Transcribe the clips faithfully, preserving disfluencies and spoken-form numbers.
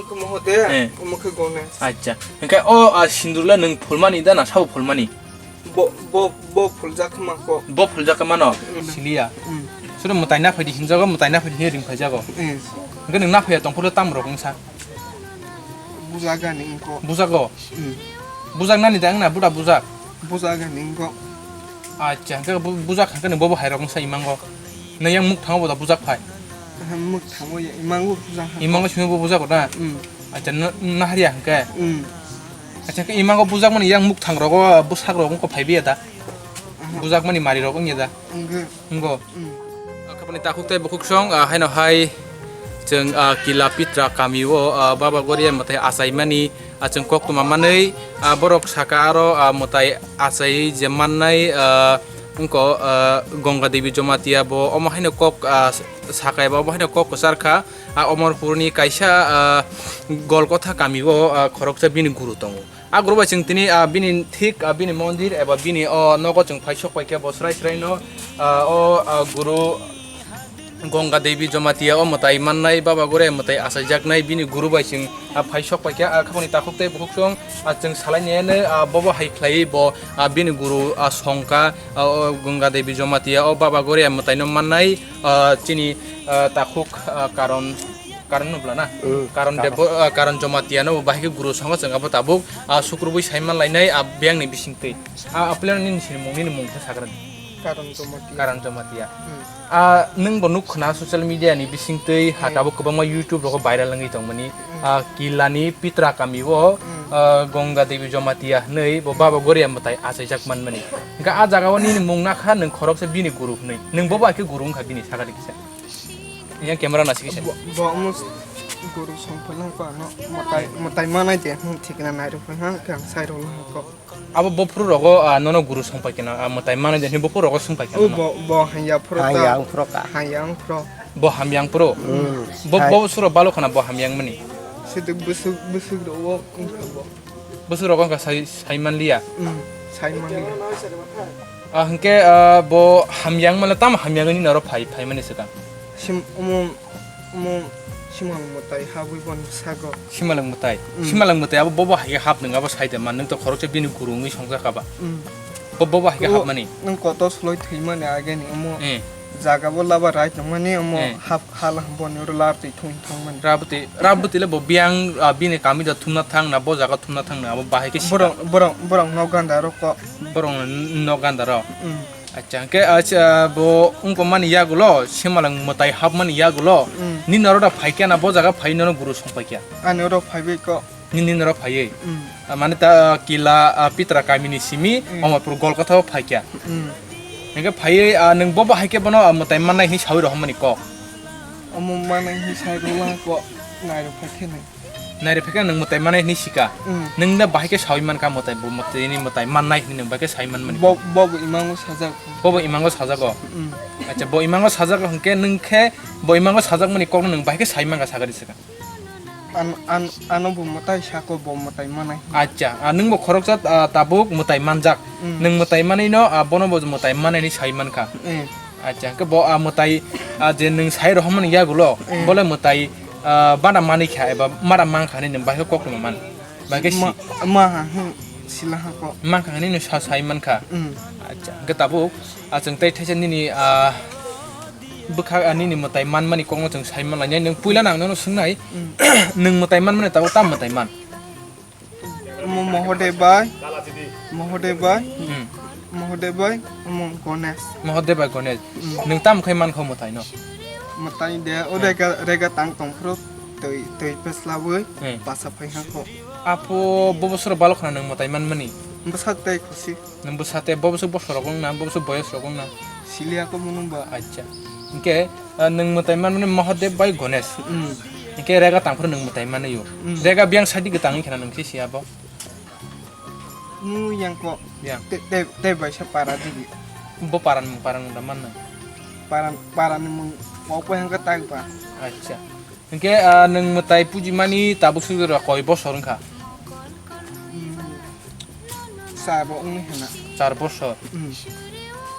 Wngkha Mohodev, Eh. Omo khe Gonesh. Acha. Hingke o, ah, sindur le nwng phulmani da na sabo phulmani? Bo, bo, bo phuljak khe mangko. Bo phuljak khe mano? Mm. Siliya. Mm. Suro mwtai na phaidi hinjago, mwtai na phaidi hinwi ring phaijago. Mm. Hingke nwng na phaiya tongphuru tam rok wngsa? Bujaga ni wngko. Bujago? Mm. Bujak nani da wngna buda bujak? Bujaga ni wngko. Acha, hingke bu-, bujak hingke nwng bobo hai rok wngsa imango. Nwng yang muk thango bo da bujak phai? Aha, muk thango ya, imango bujak hangko. Imango simi bo bujak da? Mm. Acha, na, na hariya hingke? Mm. Acha, hingke imango bujak mani yang muk thang rogo, bwsak rok wngko phai biya da? Aha. Bujak mani mari rok wngya da? Wngkhe. Wngkho. Mm. Khapani takhuk tei bukhuk song, ah, haino hai chwng, ah, Kila Pitra kamio, ah, Baba Goria mwtai achaimani, ah, chwng koktwma manwi, ah, borok saka aro, ah, mwtai achai je mannai, ah, wngkho, ah, Ganga Devi Jamatia bo omo haino kok, ah, saka eba omo haino kok kwchar kha, ah, Omorpurni kaisa, ah, Golkotha kamio, ah, khoroksa bini guru tongo. A guru bai chwng tini, ah, bini thik, ah, bini mondir eba bini o nogo chwng phai sok pai khe bo srai srai no, ah, o, ah, guru Ganga Devi Jamatia o mwtai mannai, Baba Goria mwtai achaijaknai bini guru bai chwng, ah, phai sok pai khe, ah, khapani takhuk tei bukhuk song, ah, chwng salai nai, ah, bobo hai khlai bo, ah, bini guru, ah, songkha, ah, o Ganga Devi Jamatia o Baba Goria mwtai no mannai, ah, chini, ah, takhuk, ah, karon Karon no bwla na? Mm, Karon Karon. Debo, ah, Karon Jamatia no bahai khe guru songo chwng abo tabuk, ah, sukrubui saiman lainai, ah, biyang ni bising twi. Ah, apilano nini sini mung, nini mung khe sagra di. Karon Jamatia. Karon Jamatia. Mm. Ah, nwng bo nuk khna social media ni bising twi ha Mm. tabuk kwbangma YouTube rogo viral wngwi tongmani. Mm. Ah, Kila ni Pitra kami o, Mm. ah, Ganga Devi Jamatia hwnwi bo Baba Goria mwtai achaijak manmani. Hingkha ah jaga o nini mung nakha nwng khoroksa bini guru hwnwi. Nwng bo bai khe guru wngkha bini sagra di kisa. Yang camera nasi kisa. Bo, bo mus guru songphalang ko ano matai, matai manai de hwn thikna nai rok hwn kang sai rok lang ko. Abo bophuru rogo, ah, nono guru songpai kena, ah, matai manai de hwn bophuru rogo songpai kena. O bo, bo hanya phuru ta. Hanya ang phuru ka. Hanya ang phuru. Bo hamyang phuru. Hmm. Bo, hai. Bo suro balo khana bo hamyang mani. Situ busuk, busuk ro wo ungkha bo. Bwswk rok wngkha sai, sai manliya. Mm, sai manliya. Ah, hwnkhe, ah, bo hamya wngmano tamo hamya wngwi nini oro phai, phaimani swkang? Sim-, omo, omo simalwng mwtai habwi boni bwsago. Simalwng mwtai? Mm. Simalwng mwtai abo bobo hai khe hap nwng abo sai de man, nwng to khoroksa bini guru wngwi songjakha ba. Mm. Bo, bobo hai khe hapmani? Nwng kotor sloi thwimani ageni omo. Eh. Jaga bo laba right nangmani omo Eh. hap hala boni oro lar twi thung thangmani. Rabwtwi, rabwtwi le bo biyang, ah, bini kami da thumna thangna, bo jaga thumna thangna, abo bahai khe sika. Borok, borok, borok no ganda rok ko. Borok no ganda rok. Mm. Acha, hwnkhe, acha, bo wngkha mani yagulo, simalwng mwtai hapmani yagulo, Mm. nini oro da phaikya na, bo jaga phai nono guru songpai kya? Ani oro phaibai ko. Nini norok phaiwi. Mm. Ah, mane ta, ah, Kila, ah, Pitra kamini simi, Mm. Omorpur Golkotha o phaikya. Mm. Hingke phaiwi, ah, nwng bobo hai khe bono, ah, mwtai mannai hinwi sawi rohormani kok. Omo mannai hinwi sai rwla kok, nairok phai khe nai. Nairok phai khe nwng mwtai mannai hinwi sika. Mm. Nwng da bahai khe sawi mankha mwtai bo, mwtai ni mwtai mannai hinwi nwng bahai khe sawi manmani Bo, kok. Bobo imango sajak. Bobo imango sajago. Mm. Acha, bo imango sajago hingke nwng khe bo imango sajakmani kokno nwng bahai khe sawi mankha sagari sika. An, an, ano bo mwtai sako bo mwtai manai. Acha, ah, nwng bo khoroksa, ah, tabuk mwtai manjak. Mm. Nwng mwtai manwi no, ah, bono bo mwtai manai hinwi sai mankha. Mm. Acha, hwnkhe bo, ah, mwtai, ah, je nwng sai rohormani yagulo, Mm. bole mwtai, ah, bana manwi kha eba mara mankha hinwi nwng bahai khe koktwma man. Bahai khe si- Ma, ma ha, hmm, sila ha ko. Mankha hinwi nwng sa sai mankha. Mm. Acha, hwnkhe tabuk, ah, chwng tei thaisa nini, ah, bwkha, ah, nini mwtai manmani kokno chwng sai manlainai. Nwng puila nang nono swngnai, Mm. nwng mwtai manmani tabuk tam mwtai man? Omo Mohodev bai, Mohodev bai, Mm. Mohodev bai, omo Ganesh. Mohodev bai Ganesh. Mm. Nwng tam khai mankha mwtai no? Mwtai de, o Mm. rega, rega tang tongphuru twi, twi peslawi Mm. pasa phai ha ko. Apo bo bosoro balo khna nwng mwtai manmani? Bwsak tei khusi. Nwng bwsa tei bo bwswk bosor rok wng na, bo bwswk boyos rok wng na? Siliya ko mwnung ba. Acha. Hwnkhe, ah, nwng mwtai manmani Mahadev bai Ganesh. Mm. Hwnkhe rega tangphuru nwng mwtai manwi o. Mm. Rega biyang sadi kwtang wngkhe na nwng khe siya bo? Nung yang ko. Yang. Te, te, te bai sa para digi. Bo paran, paran da manna. Paran, paran mung kok bai hangka tag ba. Acha. Hwnkhe, ah, nwng mwtai pujimani tabuk sujura koi bosor wngkha? Mm, char bo wngwi hwnna. Char bosor? Mm.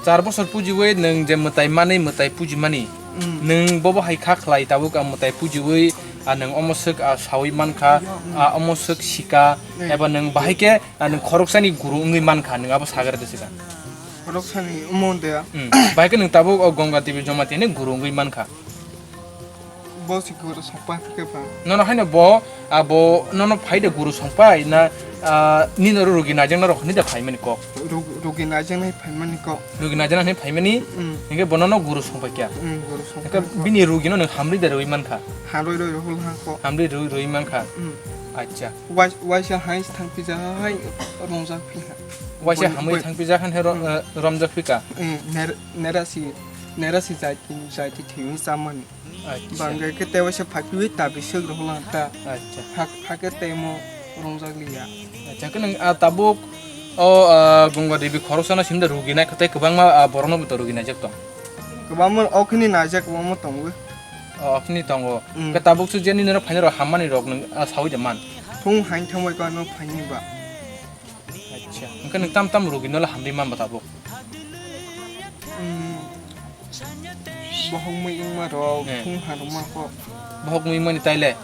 Char bosor pujiwi nwng je mwtai manwi mwtai pujimani, Mm. nwng bobo hai kha khlai tabuk ang mwtai pujiwi, Ah, nwng omo swk, ah, sawi mankha, ah, omo swk sika, eba nwng bahai khe, ah, nwng khoroksani guru wngwi mankha, nwng abo sagra de sika. Khoroksani omo de. Hmm. Bahai khe nwng tabuk o Ganga Devi Jamatia ni guru wngwi mankha. Bo si guru songpai khe ba. Nono haino bo, ah, bo nono phai de guru songpai na, ah, nini oro rugi naijak norok hwnwi da phaimani kok. Rug-, rugi naijak nai phaimani kok. Rugi naijak nai phaimani, hmm, hinkhe bo nono guru songpai kya. Hmm, guru songpai kok. Hinkhe bini rugi no nwng hamri de rwi mankha. Hamri rwi rwi mankha kok. Hamri rwi rwi mankha. Hmm. Acha. Wai-, waisa hai thang pija hai romjak phi ha. Waisa hamri thang pija han he ro-, hmm, eh, romjak phi ka. Hmm, ner-, nerasi, nerasi jai, jai thi thwi chamani. Acha. Bangkhe khe tei waisa phaipiui tabri swk rwhwlang ta. Acha. Phak-, phakhe tei mo rwngjak liya. Acha, khe nwng, ah, tabuk o, ah, Ganga Devi khoroksano simi da rugi nai khe tei kwbangma, ah, borokno bo to rugi naijak tong. Kwbangma okhini naijak kwbangma tongo. O, okhini tongo. Mm. Khe tabuk se je nini oro phainai rok hammani rok nwng, ah, saui de man. Thung hain thangbai khe ano phaini ba. Acha. Hwnkhe nwng tam tam rugi no le hamri man ba tabuk? Hmm. Bohok mui wngma rok, eh, thung harwma kok. Bohok mui mani taile?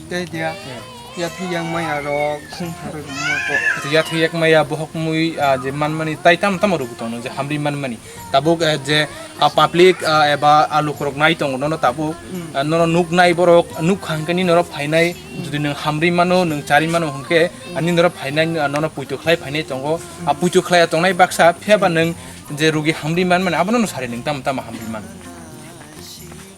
Tei dia. Eh. Yathwi yang maya rok, thung harwma kok. Yathwi yak maya bohok mui, ah, je manmani tai tam tam rugi tongno je hamri manmani. Tabuk, eh, je, ah, public, ah, eba, ah, lukurok nai tongo nono tabuk, hmm, ah, nono nuknai borok, nukha hwnkhe nini norok phainai, hmm, jodi nwng hamri mano, nwng chari mano hwnkhe, hmm, ah, nini norok phainai, ah, nono puito khlai phainai tongo. Ah, hmm, puito khlai tongnai baksa, phiya ba, hmm, nwng je rugi hamri man mani, abono no sari nwng tamo tamo hamri mano.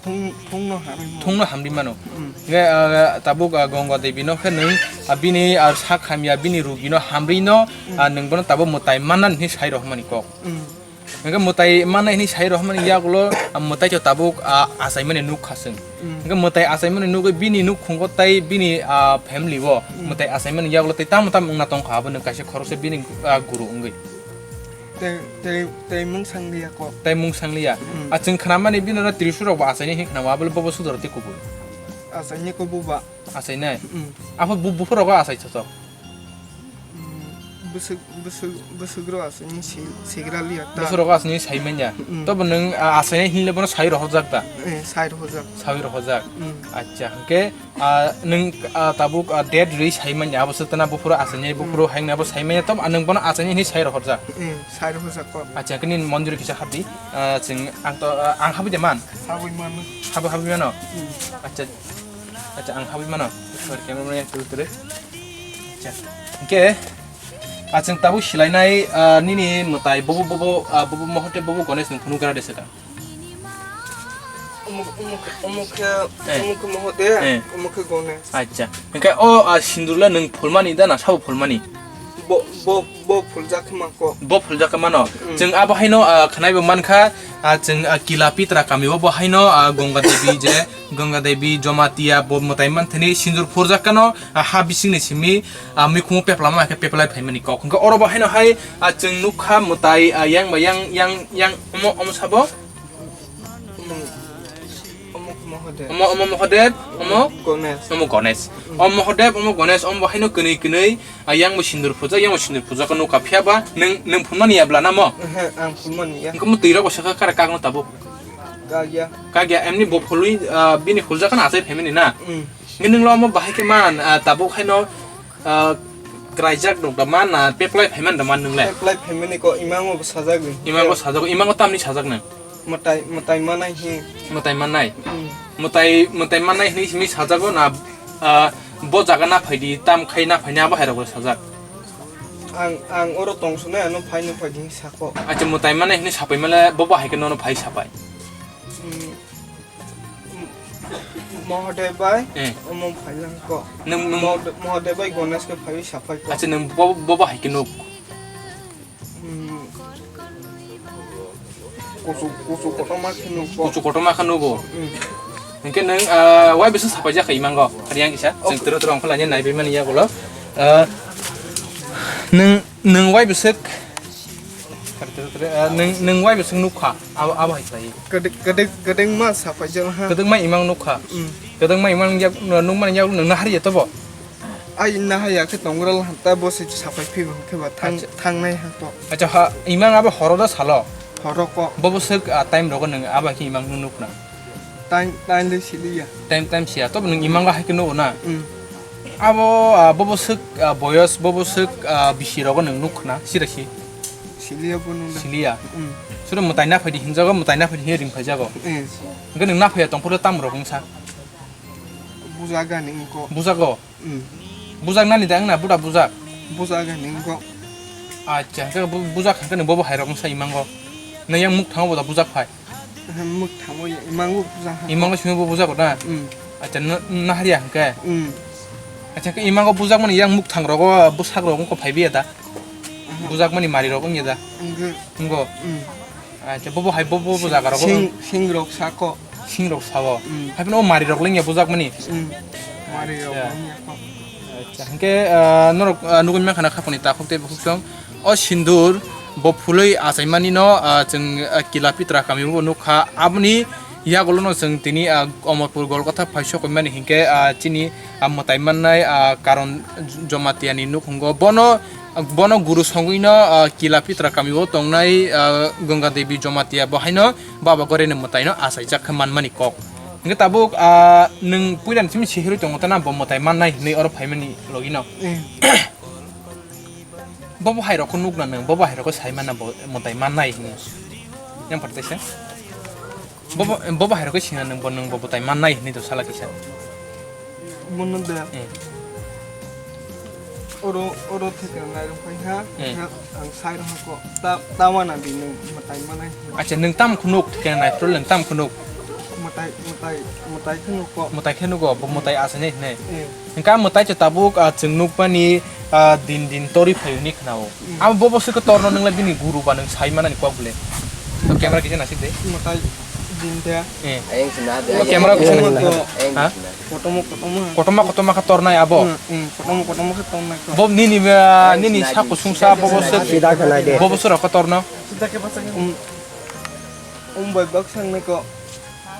Thung, thungno hamri mano. Thungno hamri mano. Hmm. Hwnkhe, ah, tabuk, ah, Ganga Devi no khe nwng, ah, bini, ah, sak hamya, bini rugi no hamri no, hmm, ah, nwng bono tabuk mwtai manna hinwi sai rw mani kok. Hmm. Hwnkhe mwtai mannai hinwi sai rw mani yagulo, ah, mwtai to tabuk, ah, achaimani nuk kha chwng. Mm. Hwnkhe mwtai achaimani nugwi bini nukhungo tei bini, ah, family o, mm, mwtai achaimani yagulo tei tamo tamo wngna tongkha, abo nwng kaisa khoroksa bini, ah, guru wngwi. Tei, tei, tei mung sangliya kok. Tei mung sangliya. Mm. Ah, chwng khnamani bini oro Trishul rok bo achaini hinwi khnamo, abole bobo sudoro tei kubui. Achaini kubui ba. Achainai? Mm. Aphuru bu-, buphuru rogo achai thothok? Mm, bwswk, bwswk, bwswk rok achaini si-, sigra liya ta. Buphuru rogo achaini sai manya? Mm. Tobo nwng, ah, achainai hinle bono sai rohorjak ta? Eh, sai rohorjak. Sai rohorjak? Mm. Acha, hwnkhe, ah, nwng, ah, tabuk, ah, date rwi sai manya, abo swk tana buphuru achainai, mm, buphuru haino abo sai manya, tobo, ah, nwng bono achainai hinwi sai rohorjak? Eh, sai rohorjak kok. Acha, hwnkhe nini monjuri kisa habdi, ah, chwng ang to, ah, ang habwi de man? Habwi mano. Habwi, habwi mano? Mm. Acha. Acha, ang habwi mano. Sorry, camera man yang turu turu. Acha. Hwnkhe, ah, chwng tabuk silainai, ah, nini mwtai bobo, bobo, ah, bobo Mahadev, bobo Ganesh nwng phunuk gana de swkang? Omo, omo khe, omo khe, eh, omo khe Mahadev, eh, omo khe Ganesh. Acha. Hwnkhe o, ah, sindur le nwng phulmani da na sabo phulmani? Bo, bo, bo phuljak khe mangkho. Bo phuljak khe mano. Mm. Chwng abo haino, ah, khwnai bo mankha, ah, chwng, ah, Kila Pitra kami o bo haino, ah, Ganga Devi je, Ganga Devi, Jamatia, bo mwtai manthani sindur phurjak kano, ah, ha bisingni simi, ah, mikhumu pepla ma khe peplai phaimani kok. Hwnkhe oro bo haino hai, ah, chwng nukha mwtai, ah, yang ba yang, yang, yang omo, omo sabo? Omo, omo khe Mahadev. Omo, omo Mahadev, omo? Ganesh. Omo Ganesh. Mm. Omo Mahadev, omo Ganesh, omo bo haino kwnwi kwnwi, ah, yang bo sindur puja, yang bo sindur puja khe nukha phiya ba, nwng, nwng phunmani ya bla na mo? Ehe, ang phunmani ya. Hwnkhe mo twi rok bo sakha kara kagno tabuk? Kagya. Kagya, emni bo phulwi, ah, bini phuljak khe na achai phaimani na? Mm. Hwnkhe nwng lo omo bahai khe man, ah, tabuk haino, ah, kraijak dok da man na, peplai phaiman da man nwng le? Peplai phaimani ko, imango bo sajak ni. Imango sajak, imango tamni sajak nwng? Mwtai, mwtai manai hi. Mwtai manai? Hmm. Mwtai, mwtai manai hinwi simi sajago na, ah, bo jaga na phaidi, tam khai na phaini abo hai rok sajak? Ang, ang oro tong sunai ano phaino phaidi sako. Acha, mwtai manai hinwi sapai male bo bo hai khe nono phai sapai? Hmm. Mahadev bai, eh, omo phailang ko. Nwng, nwng Mahadev, Mahadev bai Ganesh khe phaiwi sapai ko. Acha, nwng bo, bo, bo hai khe nuk? Hmm. Kusu, kusu kotorma khe nuk ko. Kusu kotorma khe nugo. Hmm. Hwnkhe nwng, ah, wai bwswk sapai jak kha imango? Hari yang kisa, chwng tero tero ongkha lainai naibai mani yagulo. Ah, nwng, nwng wai bwswk, ah, nwng, nwng wai bwswk nuk kha? Abo, abo hai khlai. Kwdwk, kwdwk, kwdwkma sapai jak ha. Kwdwkma imang nuk kha. Hmm. Kwdwkma imang yak, nukmani yagulo nwng nahar ya tobo? Ai nahaya khe tongrol hanta bo se sapai phibo hwnkhe ba thang-, acha, thangnai ha to. Acha, ha, imang abo horo da salo? Horo ko. Bo bwswk, ah, time rogo nwng abo khe imang nung nukna? Time, time de siliya. Time, time siya. Tobo nwng imango hai khe nugo na? Mm. Abo, ah, bobo swk, ah, boyos, bobo swk, ah, bisi rogo nwng nuk khna, sira si? Siliya bo nung da. Siliya? Mm. Sura mwtai na phaidi hinjago, mwtai na phaidi hinwi ring phaijago? Eh. Hwnkhe nwng na phaiya tongphuru tam rok wngsa? Bujaga ni wngkho. Bujago? Mm. Bujak nani da wngna buda bujak? Bujak ani wngkho. Acha, hwnkhe bu-, bujak hwnkhe ni bobo hai rok wngsa imango. Na yang muk thango bo da bujak phai? Muk thango ya, imango bujak ha. Imango simi bo bujak da? Mm. Acha, na, na hariya hwnkhe? Mm. Acha, hwnkhe imango bujak mani yang muk thang rogo bwsak rok wngkho phai biya da? Aha. Bujak mani mari rok wngya da? Wngkhe. Wngkho? Mm. Acha, bobo hai, bobo, bobo jaga rogo. Sing, sing rok sako. Sing rok sao. Mm. Hai phano o mari rok lengya bujak mani. Mm. Mari rok. Acha. Lengya ko. Acha, hwnkhe, ah, norok, ah, nugwi mankha na khapangni takhuk tei bukhuk song. O sindur bo phulwi achaimani no, ah, chwng, ah, Kila Pitra kami o nukha. Aboni yagulo no chwng tini, ah, Omorpur Golgotha phai sokwi mani hinkhe, ah, chini, ah, mwtai mannai, ah, Karon Jamatia ni nukhungo. Bono Bono guru songwi no, ah, Kila Pitra kami o tongnai, ah, Ganga Devi Jamatia bo haino Baba Gorai ni mwtai no achaijak khe manmani kok. Hwnkhe tabuk, ah, nwng puila ni simi sihirwi tongo tana bo mwtai mannai hinwi oro phaimani logi no. Eh. Bobo hai rok khe nukna nwng, bobo hai rok khe sai manna bo mwtai mannai hinwi. Yang phathaisa? Bobo, bobo hai rok khe sina nwng bo, nwng bo bwtai mannai hinwi to sala kisa. Bono de. Hmm. Oro, oro theke nai rok phai ha, hmm, ha, ang sai rok ko. Ta, ta wana di nwng mwtai mannai. Acha, nwng tam khunuk theke nai, problem tam khunuk. Mwtai, mwtai, mwtai khunuk ko. Mwtai khe nugo, bo mwtai asai nai hinwi. Hmm. Hwnkhe mwtai se tabuk, ah, chwng nukmani, ah, din din torwi phai hwnwi khwnao. Mm. Abo bobo swkhe torno nwng le bini guru ba nwng sai manani kok le. To camera kisa nasik de. Mwtai din de. Eh. Ayang sina de. O camera kisa nasik de. Ayang sina. Ha? Kotomo, kotomo. Kotomo, kotomo kha tornai abo. Mm, mm, kotomo, kotomo kha tornai ko. Bo nini, ah, nini sa kusung sa bobo swk. Sida khanai de. Bobo swk rok kha torno. Um, um bai bak sang nai ko.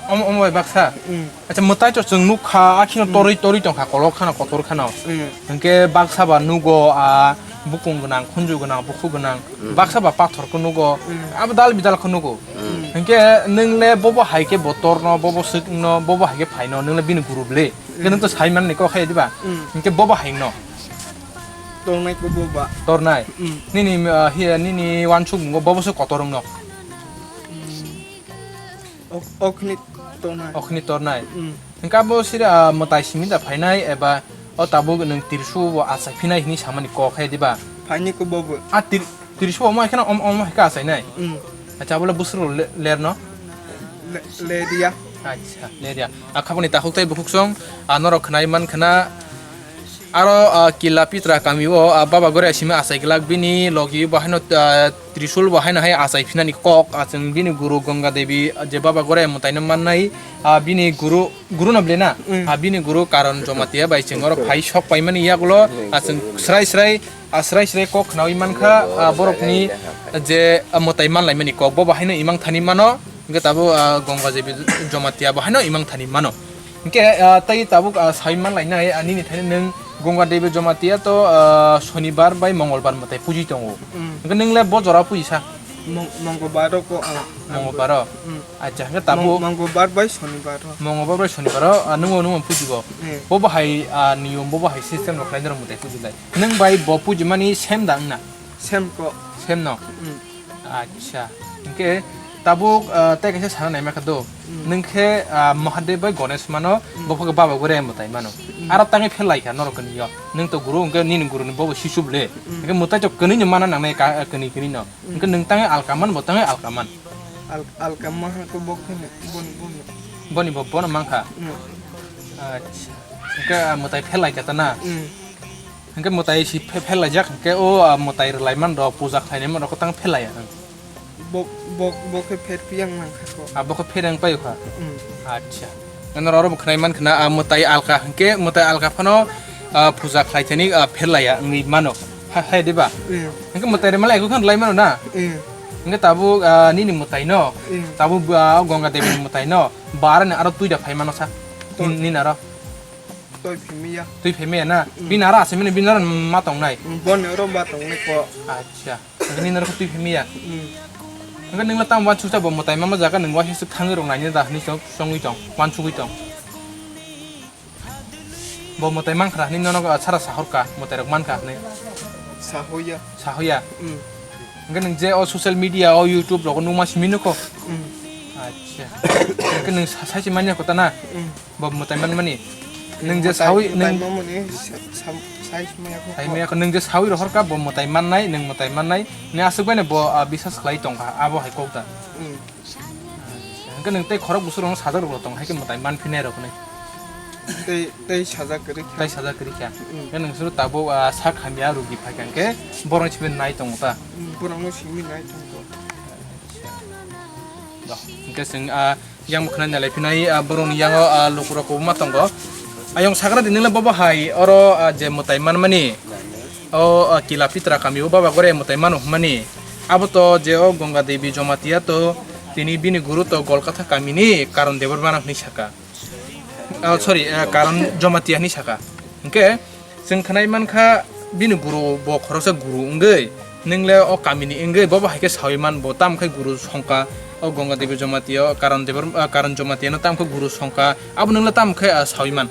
Om, om bai baksa. Mm. Acha, mwtai to chwng nukha, akhino, mm, torwi, torwi tongkha, kolok khano, kotor khano. Mm. Hwnkhe baksa ba nugo, a, bukung gwnang, khunju gwnang, bukhu gwnang. Mm. Baksa ba pathor khe nugo, mm, abo dal bidal khe nugo. Mm. Hwnkhe nwng le bobo hai khe bo torno, bobo swk wngno, bobo hai khe phaino, nwng le bini guru bwle. Hwnkhe, mm, nwng to sai manni kok khe diba? Mm. Hwnkhe bobo hai wngno. Tornai ko boba. Tornai? Mm. Nini, ah, hiya, nini wansuk mungo bobo se kotor wngno. Mm. Ok-, okni tornai. Okni tornai. Mm. Hwnkhe abo sira, ah, mwtai simi da phainai eba o tabuk nwng tirsu bo achai phinai hinwi samani kok hai diba? Phaini ko bobo. A tir-, tirsu omo hai kheno om-, omo hai khe achainai? Mm. Acha, abole busur le-, lerno? Le-, leria. Acha, leria. A khaboni takhuk tei bukhuk song, a norok khnai man khna. Aro, ah, Kila Pitra kami o, ah, Baba Goria simi achai glak bini logi bo haino, ah, Trishul bo haino hai achai phinani kok, ah, chwng bini guru Ganga Devi, ah, je Baba Goria mwtaino mannai, ah, bini guru, guru no ble na? Mm. Ah, bini guru Karon Jomatia bai chwng oro phai sok paimani yagulo, ah, chwng srai srai, ah, srai srai kok khnaui mankha, ah, borokni je, ah, mwtai manlaimani kok, bo bo haino imang thani mano. Hwnkhe tabuk, ah, Ganga Devi Jomatia bo haino imang thani mano. Hwnkhe, ah, tei tabuk, ah, sai manlainai, ah, nini thani nwng Ganga Devi Jomatia to, ah, Sonibar bai Mongolbar mwtai puji tongo. Mm. Hwnkhe nwng le bo jora puji sa? Mong-, Mongolbar o ko, ah, Mongolbar o? Mm. Acha, hwnkhe tabuk Mong-, Mongolbar bai Sonibar o. Mongolbar bai Sonibar o, ah, nwng o, nwng o puji bo. Mm. Bo bo hai, ah, niyom, bo bo hai system rok khlai norok mwtai puji lai. Nwng bai bo puji mani same da wngna? Same ko. Same no? Mm. Acha. Hwnkhe tabuk, ah, tei kaisa sana naima kha do. Mm. Nwng khe, ah, Mahadev bai Ganesh mano, mm, bo khe Baba Goria mwtai mano. Mm. Aro tangwi phel lai kha norok kwnwi o. Nwng to guru hwnkhe nini guru ni bobo sisub le. Mm. Hwnkhe mwtai to kwnwi no mana nangnai ka, kwnwi kwnwi no. Mm. Hwnkhe nwng tangwi alka man, bo tangwi alka man. Al-, alka man ko bo khe boni, boni. Boni bo bono man kha? Mm. Acha. Hwnkhe, ah, mwtai phel lai kha ta na? Mm. Hwnkhe mwtai si phe-, phel laijak hwnkhe o, ah, mwtai rwlai man rok, puja khlainai man rok tang phel laiya. Bo, bo, bo khe pher piyang nang kha ko. Ah, bo khe pher yang paio kha? Mm. Acha. Ano oro bo khnai man khna, ah, mwtai alka hwnkhe, mwtai alka phano, ah, puja khlai thani, ah, phel laiya wngwi mano. Ha, hai diba? Mm. Hwnkhe mwtai rwmani eko khan lai mano na? Mm. Hwnkhe tabuk, ah, nini mwtai no? Mm. Tabuk, ah, Ganga Devi ni mwtai no? Bara ni aro twi da phai mano sa? Twi. Nin-, nin aro? Twi phimiya. Twi phimiya na? Mm. Bini aro asai mani bini aro ma tongnai? Mm, boni oro ma tongnai ko. Acha. Nini norok twi phimiya? Mm. Hwnkhe nwngla tamo uansukjak bo mwtai manma jaga nwng uaisuk thangwi rok naina da hwnwi chong-, chongwi tong, uansugwi tong. Bo mwtai mankha hwnwi nono sara sahorkha, mwtai rok mankha hwnwi. Sahoya. Sahoya? Mm. Hwnkhe nwng je o social media o YouTube rogo nukma simi nukho? Mm. Acha. Hwnkhe nwng sa-, saisi manya kota na? Mm. Bo mwtai manmani. Nwng je sawi, nwng mwtai manmani sa-, sa-, sai maya kho. Sai maya kho, nwng je sawi rohorkha bo mwtai mannai, nwng mwtai mannai. Nwng aswk baino bo, ah, biswas khlai tongkha, abo hai kok da. Mm. Hwnkhe nwng tei khorok bwswk rokno sajak rok tong hai khe mwtai manphinai rok hinwi. Tei, tei sajak kwrwi kha. Tei sajak kwrwi kha. Mm. Hwnkhe nwng suru tabuk, ah, sak hamya rugi phai kha hwnkhe borokni simi nai tongo ta. Mm, borokno simi nai tongo. Do, hwnkhe chwng, ah, yang bwkhwnai nalai phinai, ah, borokni yango, ah, lukurok kwbangma tongo. Ayong sakra di nwngle bobo hai oro, ah, je mwtai manmani. O, ah, Kila Pitra kami o baba gore mwtai mano hwnmani. Abo to je o Ganga Devi Jamatia to tini bini guru to Golkatha kamini Karan Debbarma hwnwi saka. Oh, sorry, eh, Karan Jamatia hwnwi saka. Hwnkhe chwng khwnai mankha bini guru bo khoroksa guru wngwi, nwngle o kamini wngwi bobo hai khe sawi man bo tamo khe guru songkha o Ganga Devi Jamatia o Karan Debbar-, eh, Karan Jamatia no tamo khe guru songkha abo nwngle tamo khe, ah, sawi man.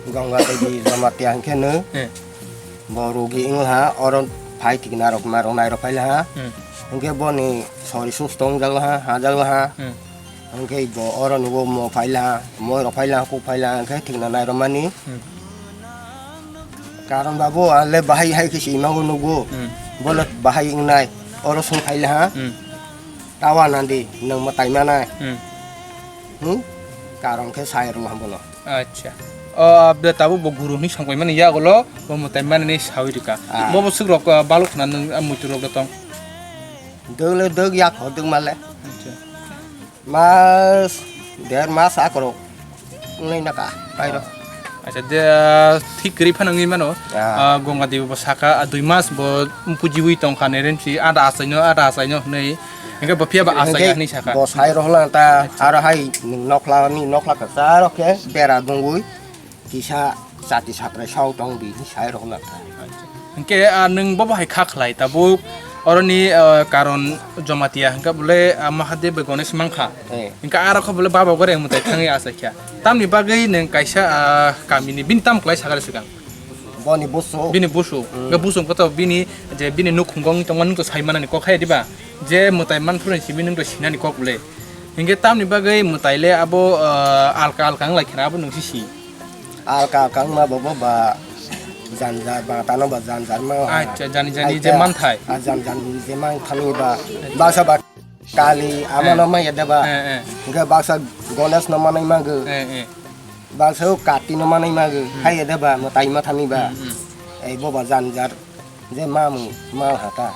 Ganga Devi Jamatia hwnkhe nw Eh. bo rugi wngha oro phai thikna rok ma rok nai rok phaila ha. Hmm. Hwnkhe boni sori susto wngjak ha, hajak ha. Hmm. Hwnkhe bo oro nugo mo phaila, mo rok phaila, kuk phaila, hwnkhe thikna nai rwmani. Hmm. Karon babu, ale bahai hai khe si imago nugo. Hmm. Bole bahai wngnai, oro sung phaila ha. Hmm. Tawa nandi, nwng mwtai manai. Hmm. Hmm? Karon khe sai rwma bono. Acha. O, abde tabuk bo guru hwnwi songpai mani yagulo, bo mwtai manani sawi rwkha. Ah. Bo bo swk rok, ah, baluk khna nwng, ah, muitu rok tong. Dwgle dwg yak ho dwg male. Acha. Mas, der mas akorok wngnai naka, pairo. Acha, de, ah, thik kwrwi phano wngwi mano. Ah. Ah, Ganga Devi bo saka, ah, dui mas bo pujiwi tongkha Nerenchi, ada achaino, ada achaino hwnwi. Hwnkhe bo phiya ba achai Hwnkhe hwnwi saka. Bo sai rohla ta, Acha. Aro hai nwng nokhla ni, nokhla kwcharo khe bera dungwi kisa chati satrai sao tong di hwnwi sai rohla ta. Hwnkhe, ah, nwng bobo hai kha khlai tabuk oroni, ah, Karon Jamatia hwnkhe bole, ah, Mahadev bai Ganesh mankha. Eh. Hwnkhe aro khe bole baba gore mwtai thangwi achaikha. Tamni bagwi nwng kaisa, ah, kamini bini tamo klai sakha swkang? Boni busu. Bini busu. Hmm. Hwnkhe busu hwnkhe to bini je bini nukhungo wngwi tongma nwng to sai manani kok hai diba? Je mwtai manphuru ni simi nwng to sinani kok le. Hwnkhe tamni bagwi mwtai le abo, ah, alka alka wng lai kheno abo nwng si si. Alka alka wngma bobo ba janjar ba tano ba janjar ma. Acha, jani jani je manthai. Ah, jan jan je manthani ba. Acha. Baksa ba Kali amano Eh. Maya deba. Eh, eh. Hwnkhe baksa Ganesh no manai mago. Eh, eh. Baksa o Kati no manai mago. Hmm. Hai deba mwtai mathani ba. Hmm, hmm. Ei boba janjar. Je mamung, mal hata.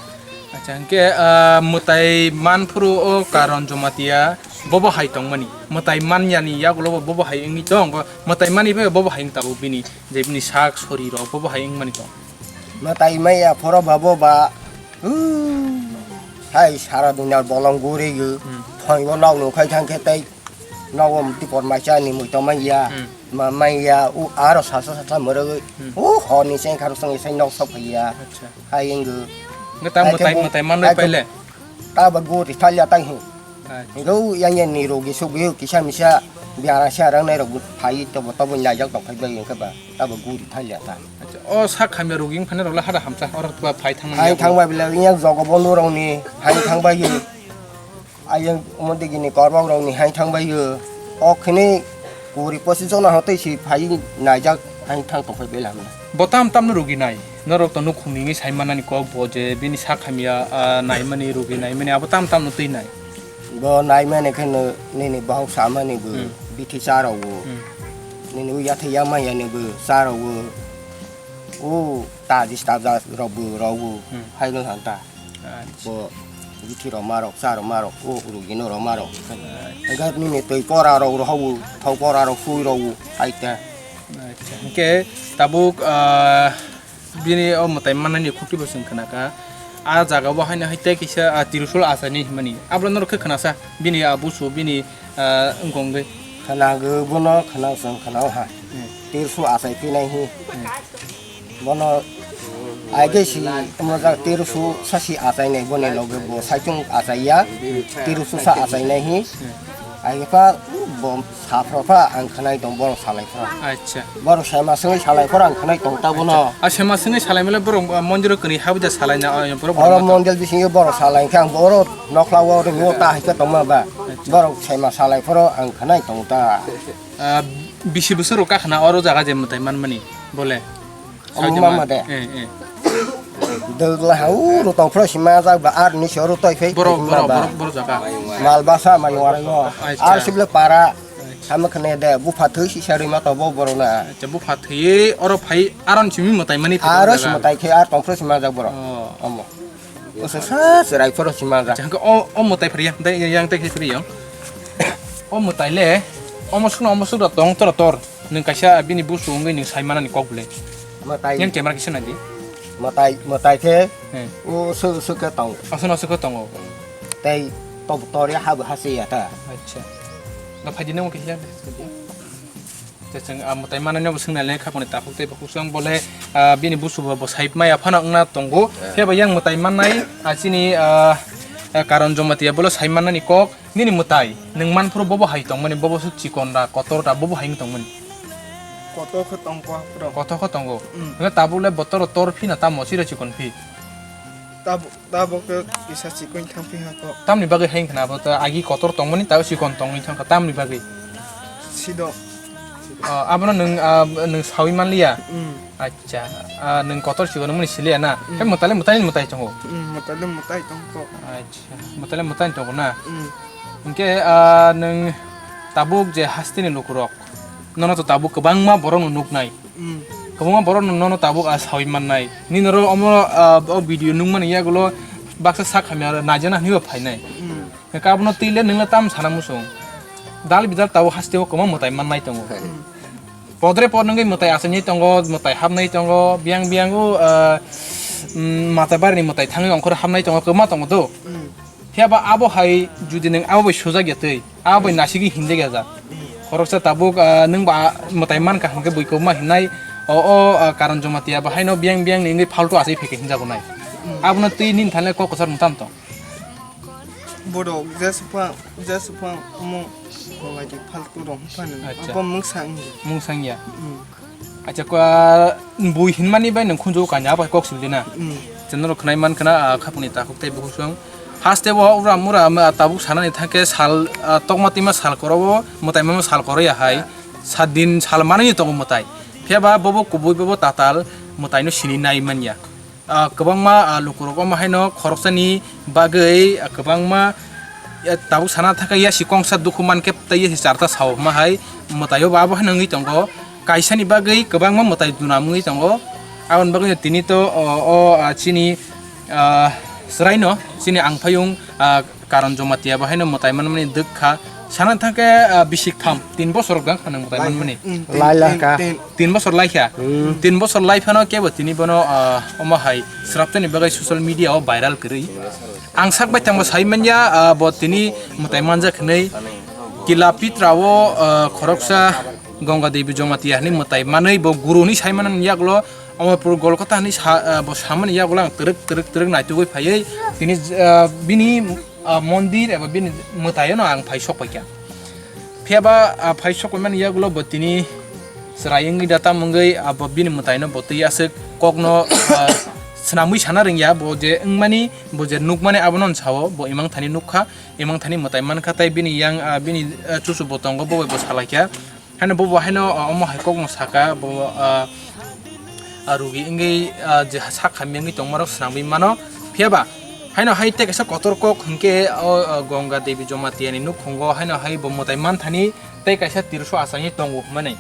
Acha, hwnkhe, ah, mwtai manphuru o Karon Jamatia bobo hai tongmani. Mwtai manyani yagulo bo bobo hai wngwi tong, bo mwtai mani bai bobo hai wng tabuk bini, je bini sak sori rok bobo hai wngmani tong. Mwtai maya phoro ba bo ba, uh, hai sara dunia bolong guri gw, Hmm. Thoi bo nok nuk khai thang khe tei. Nogo tipor mai cha ni mui tong mai ya. Hmm. Ma mai ya, u aro sasa sasa moro. Hmm. U ho ni seng kharu song isai nok sok ya. Acha. Hai ingu. Nge ta Hai mutai, khe bu-, mutai man hai khe paile. Ta ba gu ri thal ya tang hi. Acha. Ngu yang yang ni rogi suk yu kisa misa biara sia rang nai rok bu phai to bo to bo nai jak tong phai bai ke ba. Ta ba gu ri thal ya ta. Acha. O sak khamya rogi phane rok la hada hamsa oro ba phai thang Hai ya. Thang ba bila yang jogo bondo rok ni hai thang ba yu. Ayang omo digini korbok rok ni hai thang bai o. O khini kuri pochis jona ho tei si phai naijak hai thang tong phai bela hamna. Bo tam tam no rugi nai. Norok to nukhung ni sai manani kok bo je bini sak hamya, ah, naimani rugi naimani abo tam tam no twi nai. Bo naimani khe no nini bahok samani bo Hmm. bithi cha rok bo. Hmm. Nini u yathai yamaya ni bo cha rok bo. U tajis tajak rok bo rok bo Hmm. hai no thang ta. Acha. Bo bithi rok ma rok, cha rok ma rok, o rugi no rok ma rok. Acha. Hwnkhe nini twi pora rok rok hau, thau pora rok sui rok hai ta. Acha. Hwnkhe tabuk, ah, bini o mwtai mannani khukti bo chwng khna kha. A jaga bo haino hai tei kisa, ah, Tirsul achaini hinmani. Abo norok khe khna sa bini a busu bini, ah, wngkong gwi. Khna gwi bono khna chwng khna ha. Hmm. Tirsul achai phinai hi. Hmm. Bono Aige si mojak teroso sasi achainai boni loge bo saichung achaiya, teroso sa achainai hi. Aige pha bo saphro pha ang khanai tong borok salai phra. Acha. Borok sema sengwi salai phra ang khanai tong ta bono. A sema sengwi salai mele borok, ah, mondir o kani habida salai na, ah, borok oro borok. Mondel bisingo borok salai khe ang oro nokla o ringo ta hai khe tongma ba. Acha. Borok sema salai phra ang khanai tong ta. Ah, bisi bosor rok kakhna oro jaga je mwtai manmani bole. Omo mama de. Eh, eh. Dogla ha uro tong phro sima jak ba ar ni soro toi phai. Borok, phai borok, ba. Borok, borok jaga. Mal basa mai warai no. Acha. Ar sibla para. Acha. Sama khne de bu phathwi si sari ma to bo borok na. Acha, bu phathwi oro phai aron simi mwtai mani. Aro si mwtai khe ar tong phro sima jak borok. Oh. Omo. Oso sa serai phoro sima ga. Jang o, o mwtai phari yang, dai yang tai phari yang. O mwtai le, omo sukno, omo sukno tong tor tor. Nung kaisa bini busu wngwi nung sai manani kok bwle. Mwtai. Yang camera kisa nai di. Mwtai, mwtai khe. He. O su, su khe tong. Oso no su khe tongo. Tai to tor ya habu hasi ya ta. Acha. Na phai di nung kisa. Tei chwng, ah, mwtai manai no bo swngna le kha phone takhuk tei bo kusong bole, ah, bini busu bo, bo sai maya phano wngna tongo. Eh. Phiya ba yang mwtai mannai, ah, chini, ah, ah, Karan Jamatia bole sai mannani kok, nini mwtai, nwng man phuru bobo hai tongmani, bobo suk chikon da, kotor da, bobo hai wng tongmani. Kotor khe tongkha phuru. Kotor khe tongo. Mm. Hwnkhe tabuk le botor tor phi na tamo chiro chikon phi. Tabuk Tabuk khe kisa chikon thang phi ha kok. Tamni bagwi hai wngkha na abo ta agi kotor tongmani ta chikon tongwi thangkha tamni bagwi? Sido. Ah, abono nwng, ah, nwng sawi manliya? Mm. Acha. Ah, nwng kotor chikon wngmani siliya na? Mm. Hai mwtai le mwtai ni mwtai tongo? Mm, mwtai le mwtai tongkho. Acha. Mwtai le mwtai tongo na? Mm. Hwnkhe, ah, nwng tabuk je hasteni lukurok, nono to tabuk kwbangma borokno nuknai. Mm. Kwbangma borok no, nono tabuk a sawi mannai. Nini oro omo, ah, o video nukmani yagulo baksa sak hamya naijana hinwi bo phainai. Mm. Hwnkhe abono twi le nwng le tam sana muchung. Dal bidal tabuk haste o kwbangma mwtai mannai tongo. Mm. Podre pod wngwi mwtai achainai tongo, mwtai hapnai tongo, biyang biyang o, ah, mm, mata barini mwtai thangwi ongkhor hapnai tongo, kwbangma tongo do. Mm. Phiya ba abo hai judi nwng abo bai sujak ya twi, abo bai nasigwi hinjak ya jak. Khoroksa tabuk, ah, nwng ba mwtai mankha hwnkhe bui kwbangma hinnai, o, o, ah, Karan Jamatia bo haino biyang biyang ni wngwi phaltu achai phaikhe hinjago nai. Abono twi nini thani kok kwchar mwtam tong. Borok je supha, je supha omo kholai di phaltu rok phano. Acha. Abo mungsa wngdi. Mungsa wngya. Mm. Acha, kwa, bui hinmani bai nwng khunju kanya bai kok sibli na. Mm. Chwng norok khwnai man khna, ah, khapuni takhuk tei bukhuk song. Haste bo ura mura, ah, tabuk sanani thangkhe sal, ah, tokma tima sal korobo, mwtai mama sal koroya hai. Sat din sal manwi tongo mwtai. Phiya ba bobo kubui bobo tatal mwtai no sini nai manya. Ah, kwbangma, ah, lukurok omo haino khoroksani bagwi, ah, kwbangma, ya, tabuk sana thangkhe yasi kongsa dukhu mankhe tei yasi charta sao hwnma hai mwtaio bo abo haino wngwi tongo. Kaisani bagwi kwbangma mwtai duna wngwi tongo. Aboni bagwino tini to o, o, ah, chini, ah, chwraino chini angphayung, ah, Karon Jamatia bo haino mwtai manmani dwk kha. Sana thangkhe, ah, bisik tham, tin bosor gang kha nang mwtai manmani. Mm, tin, Laila tin, ka. Tin. Tin bosor lai kha. Hmm. Tin bosor lai phano kebo tini bono, ah, omo hai sraptani bagwi social media o viral kwrwi. Ang sak bai tangbo sai manya, ah, bo tini mwtai manjak hinwi Kila Pitra o, ah, khoroksa Ganga Devi Jamatia hinwi mwtai manwi bo guru hinwi sai manani yaklo Amarpur Golkota hinwi sa, ah, bo samani yaklo ang twrwk twrwk twrwk naitugwi phaiwi tini, ah, bini, ah, mondir eba bini mwtaino ang phai sok paikha. Phiya ba, ah, phai sok paimani yagulo bo tini chwrai wngwi da tam wngwi, ah, bo bini mwtaino bo twi aswk kokno, ah, swnamwi sana rwngya, bo je wngmani, bo je nukmani abono on sao, bo imang thani nukha, imang thani mwtai mankha, tei bini yang, ah, bini, ah, chuchu bo tongo, bo bai bo salaikha. Haino bo bo haino, ah, omo hai kokno saka, bo, ah, ah, rugi wngwi, ah, je sak hamya wngwi tongmarok swnamwi mano. Phiya ba, haino hai tei kaisa kotor kok hwnkhe o, o Ganga Devi Jamatia ni nukhungo haino hai bo mwtai manthani tei kaisa tirso achaini tongo hwnmani.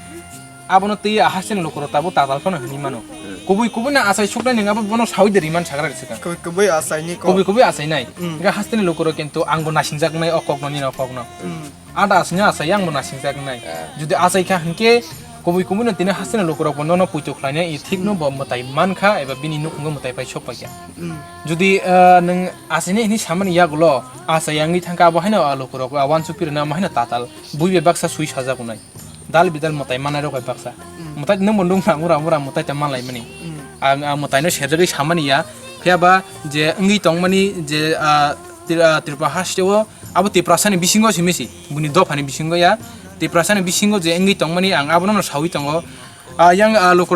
Abono twi a hasteni lukurok tabuk tatal phano hwnwi mano. Hmm. Kubui kubui no achai suknai nwng abo bono sawi de riman sagra rwswkha. Kubui kubui achaini kok. Kubui kubui achainai. Hmm. Hwnkhe hasteni lukurok kintu angbo naisingjaknai o kokno nini o kokno. Hmm. Ada aswkno achai, yang bo naisingjaknai. Ah. Jodi achai kha hwnkhe kubui kubui no tini hasteni lukurok bo nono puitu khlainai, i thik no bo mwtai mankha eba bini nukhungo mwtai pai sok paikha. Mm. Jodi, ah, nwng achainai hinwi samani yagulo achai wngwi thangkha, abo haino, ah, lukurok, ah, uansukphi rwna amo haino tatal. Bui bai baksa sui sajak wnai. Dal bidal mwtai manai rok bai baksa. Mm. Mwtai nwng bo nukna mura mura mwtai ta manlaimani. Mm. Ang, ah, mwtaino serjagwi samani ya, phiya ba je wngwi tongmani je, ah, Tri-, ah, Tripura haste o abo Tiprasani bisingo simi si, buni dophani bisingo ya, Tiprasani bisingo je wngwi tongmani ang abono no sawi tongo. Ah, yang, ah, lukurok